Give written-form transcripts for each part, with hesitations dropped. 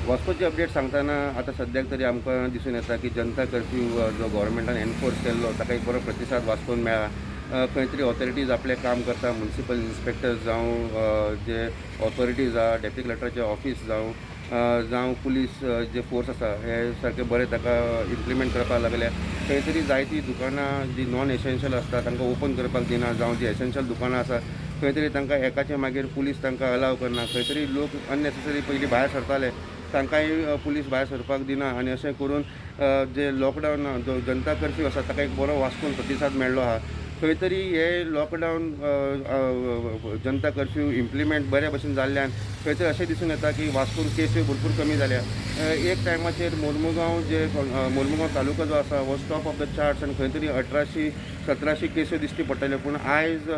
वास्कोची update सांगतना आतां सद्याक तरी आमकां दिसून येता की जनता कर्फ्यू जो गव्हर्मेंटान एनफोर्स केल्लो ताका एक बरो प्रतिसाद वास्कोन मेळ्ळा. खंय तरी ऑथॉरिटीज आपलें काम करता, म्युनिसिपल इन्स्पेक्टर्स जावं जे ऑथॉरिटीज आहा, डेप्युटी कलेक्टराचें ऑफीस जावं जावं पुलीस जे फोर्स आसा हे सारके बरे ताका इम्प्लिमेंट करपाक लागल्या. खंय तरी जायतीं दुकानां जी नॉन एसेन्शियल आसता तांकां ओपन करपाक दिना, जावं जी एसेन्शियल दुकानां आसा खंय तरी तांकां एकाचे मागीर पुलीस तांकां अलाव करना. खंय तरी लोक अननेसेसरी पयलीं भायर सरताले तांकांय पुलीस भायर सरपाक दिना आनी अशें करून जे लॉकडावन जो जनता कर्फ्यू आसा ताका एक बरो वास्कोन प्रतिसाद मेळ्ळो आहा. खंय तरी हे लॉकडावन जनता कर्फ्यू इम्प्लिमेंट बऱ्या भशेन जाल्ल्यान खंय तरी अशें दिसून येता की वास्कोन केसूय भरपूर कमी जाल्या. एक टायमाचेर मोर्मुगांव जे मोर्मुगांव तालुका जो आसा हो टॉप ऑफ the charts आनी खंय तरी 1800-1700 केस्यो दिश्टी पडटाल्यो. पूण आयज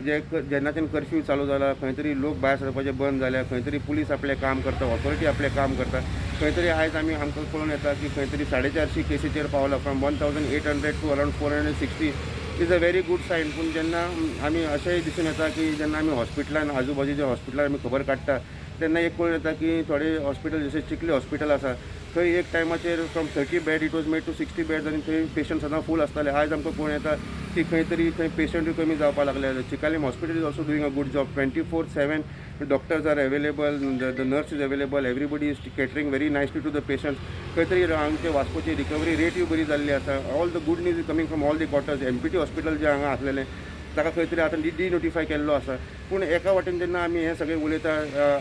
जे जेन्नाच्यान कर्फ्यू चालू जाला खंय तरी लोक भायर सरपाचे बंद जाल्या, खंय तरी पुलीस आपलें काम करता, ऑथॉरिटी आपलें काम करता. खंय तरी आयज आमी आमकां कळून येता की खंय तरी 450 केसीचेर पावला. From 1800 to around 460 is a very good sign. पूण जेन्ना आमी अशेंय दिसून येता की जेन्ना आमी हॉस्पिटलान आजूबाजूच्या हॉस्पिटलान आमी खबर काडटा तेन्ना एक कळून येता की थोडे हॉस्पिटल जशें चिखली हॉस्पिटल आसा थंय एक टायमाचेर from 30 bed it was made to 60 beds आनी थंय पेशंट सदां फूल आसताले. आयज आमकां कळून येता की खंय तरी थंय पेशंटूय कमी जावपाक लागले. Chicalim hospital is also doing a good job. 24/7 doctors are available, the nurse is available, everybody is catering very nicely to the patients. खंय तरी आमचे वास्कोची रिकवरी रेटूय बरी जाल्ली आसा. All the good news is coming from all the quarters. MPT hospital जें हांगा आसलेलें ताका खंय तरी आतां डिनोटिफाय केल्लो आसा. पूण एका वाटेन जेन्ना आमी हें सगळें उलयता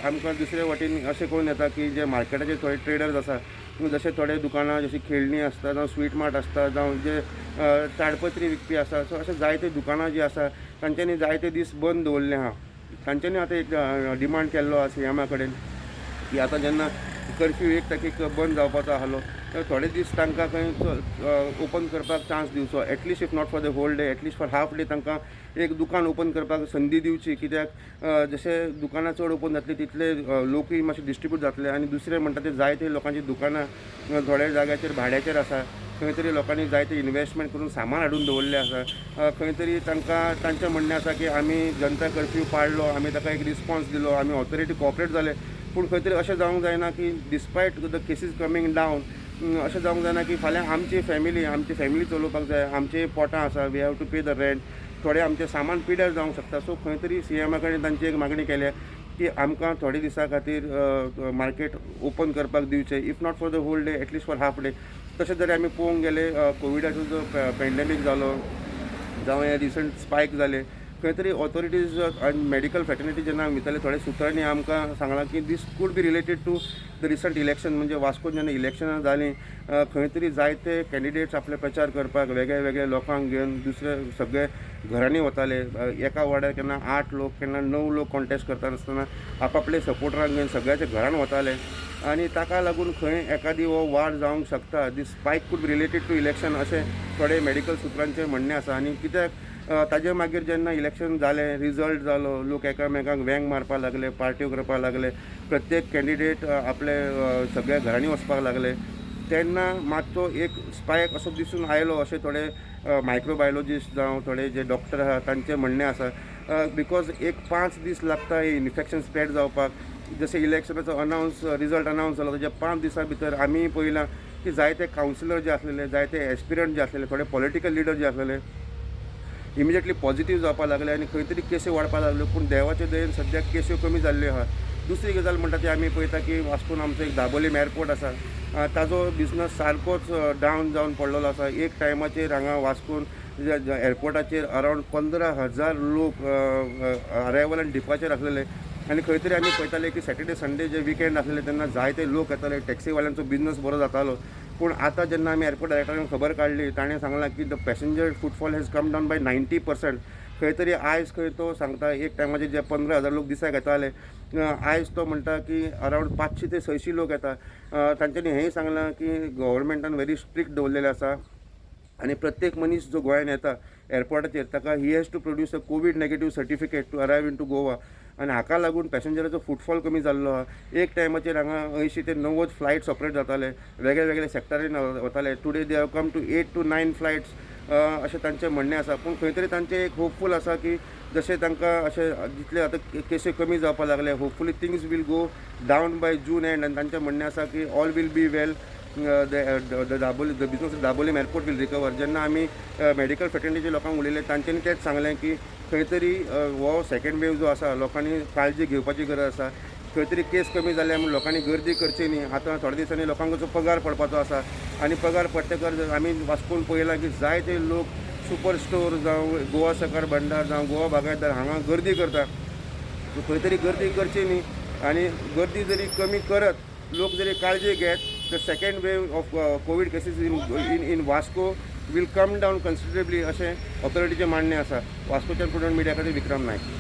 आमकां दुसरे वाटेन अशें कळून येता की जे मार्केटाचे थोडे ट्रेडर्स आसा, जशे थोडे दुकानां जशी खेळणी आसता, जावं स्वीट मार्ट आसता, जावं जे ताडपत्री विकपी आसा, सो अशे जायते दुकानां जी आसा तांच्यांनी जायते दीस बंद दवरले आहा. तांच्यांनी आतां एक डिमांड केल्लो आसा सीएमा कडेन की आतां जेन्ना कर्फ्यू 1 तारखेक बंद जावपाचो आहलो तर थोडे दीस तांकां खंय ओपन करपाक चान्स दिवचो. At least if not for the whole day, at least for half day तांकां एक दुकान ओपन करपाक संदी दिवची. कित्याक जशें दुकानां चड ओपन जातली तितले लोकूय मातशे डिस्ट्रिब्यूट जातले. आनी दुसरें म्हणटा ते जायते लोकांची दुकानां थोड्या जाग्याचेर भाड्याचेर आसा, खंय तरी लोकांनी जायते इन्वेस्टमेंट करून सामान हाडून दवरलें आसा. खंय तरी तांकां तांचें म्हणणें आसा की आमी जनता कर्फ्यू पाळ्ळो, आमी ताका एक रिस्पॉन्स दिलो, आमी ऑथॉरिटी कॉपरेट जाले. पूण खंय तरी अशें जावंक जायना की despite the cases coming down अशें जावंक जायना की फाल्यां आमची फॅमिली, आमची फॅमिली चलोवपाक जाय, आमचे पोटां आसा, we have to pay the rent, थोडे आमचें सामान पिड्यार जावंक शकता. सो खंय तरी सीएमा कडेन तांची एक मागणी केल्या की आमकां थोडे दिसां खातीर मार्केट ओपन करपाक दिवचें, if not for the whole day at least for half day. तशें जरी आमी पळोवंक गेले कोविडाचो जो पेंडेमीक जालो जावं हे रिसंट स्पायक जाले, खंय तरी ऑथॉरिटीज आनी मेडिकल फ्रेटर्निटी जेन्ना आमी वयताले थोडे सुत्रांनी आमकां सांगलां की this could be related to the recent election. म्हणजे वास्कोन जेन्ना इलेक्शनां जालीं खंय तरी जायते कॅन्डिडेट्स आपले प्रचार करपाक वेगळे वेगळे लोकांक घेवन दुसरे सगळे घरांनी वताले. एका वाड्यार केन्ना 8 लोक केन्ना 9 लोक कॉन्टेस्ट करता आसतना आपापले सपोर्टरांक घेवन सगळ्याच्या घरान वताले आनी ताका लागून खंय एकादी हो वार जावंक शकता. This spike could be related to election अशें थोडे मेडिकल सुत्रांचें म्हणणें आसा. आनी कित्याक ताजे मागीर जेन्ना इलेक्शन जालें, रिजल्ट जालो, लोक एकामेकांक वेंग मारपाक लागले, पार्ट्यो करपाक लागले, प्रत्येक कॅन्डिडेट आपले सगळ्या घरांनी वचपाक लागले, तेन्ना मातसो एक स्पायक असो दिसून आयलो अशें थोडे मायक्रोबायोलॉजिस्ट जावं थोडे जे डॉक्टर आहा तांचें म्हणणें आसा. Because एक 5 दीस लागता हें इन्फेक्शन स्प्रेड जावपाक. जशें इलेक्शनाचो अनावन्स रिजल्ट अनावन्स जालो ताच्या 5 दिसां भितर आमी पळयलां की जायते कावन्सिलर जे आसलेले, जायते एस्पिरंट जे आसलेले, थोडे पॉलिटिकल लिडर जे आसलेले इमिजिएटली पॉझिटिव्ह जावपाक लागले आनी खंय तरी केसी वाडपाक लागल्यो. पूण देवाचे दयेन सद्याक केस्यो कमी जाल्ल्यो आहा. दुसरी गजाल म्हणटा ती आमी पळयता की वास्कोन आमचो एक दाबोलीम एअरपोर्ट आसा, ताजो बिजनस सारकोच डावन जावन पडलेलो आसा. एक टायमाचेर हांगा वास्कोन एअरपोर्टाचेर अरावंड 15,000 लोक अरायवल आनी डिपाचेर आसलेले आनी खंय तरी आमी पळयताले की सॅटर्डे संडे जे विकेंड आसलेले तेन्ना जायते लोक येताले, टॅक्सीवाल्यांचो बिजनस बरो जातालो. पूण आतां जेन्ना आमी एअरपोर्ट डायरेक्टरान खबर काडली ताणें सांगलां की the passenger footfall has come down by 90%. खंय तरी आयज खंय तो सांगता एक टायमाचेर जे 15,000 लोक दिसाक येताले आयज तो म्हणटा की अरावंड 500 ते 600 लोक येता. तांच्यांनी हेंय सांगलां की गव्हर्मेंटान व्हेरी स्ट्रिक्ट दवरलेलें आसा आनी प्रत्येक मनीस जो गोंयान येता एअरपोर्टाचेर ताका he has to produce a COVID negative certificate to arrive in to Goa. आनी हाका लागून पॅसेंजराचो फुटफॉल कमी जाल्लो आहा. एक टायमाचेर हांगा 80 ते 90 फ्लायट्स ऑपरेट जाताले, वेगळे वेगळे सेक्टरान वताले. Today they have come to 8 to 9 flights अशें तांचें म्हणणें आसा. पूण खंय तरी तांचें एक होपफूल आसा की जशें तांकां अशें जितले आतां केसी कमी जावपाक लागले, hopefully things will go down by June end. आनी तांचें म्हणणें आसा की all will be well, the Dabolim, the business Dabolim airport will recover. जेन्ना आमी मेडिकल फ्रेटर्निटीच्या लोकांक उलयले, तांच्यांनी तेंच सांगलें की खंय तरी हो सेकेंड वेव जो आसा, लोकांनी काळजी घेवपाची गरज आसा. खंय तरी केस कमी जाल्या म्हूण लोकांनी गर्दी करची न्ही. आतां थोड्या दिसांनी लोकांक जो पगार पडपाचो आसा आनी पगार पडटकर आमी वास्कोन पळयलां की जायते लोक सुपर स्टोर जावं, गोवा सहकार भंडार जावं, गोवा बागायतदार हांगा गर्दी करता. सो खंय तरी गर्दी करची न्ही आनी गर्दी जरी कमी करत, लोक जरी काळजी घेत, the second wave of Covid cases in Vasco will come down considerably, अशें ऑथॉरिटीचें मानणें आसा. वास्कोच्यान प्रुडंट मिडिया खातीर विक्रम नायक.